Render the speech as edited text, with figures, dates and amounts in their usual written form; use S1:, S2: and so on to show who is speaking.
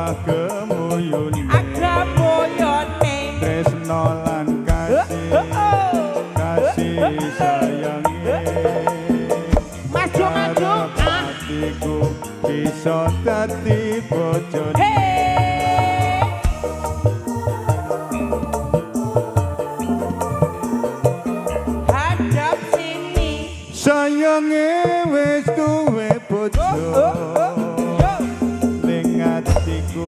S1: Tambah gemuyune.
S2: Agamuyone.
S1: Tresno lan kasih, kasih sayange.
S2: Maju, maju. Ah.
S1: Atiku bisa dadi bojone.
S2: Hey.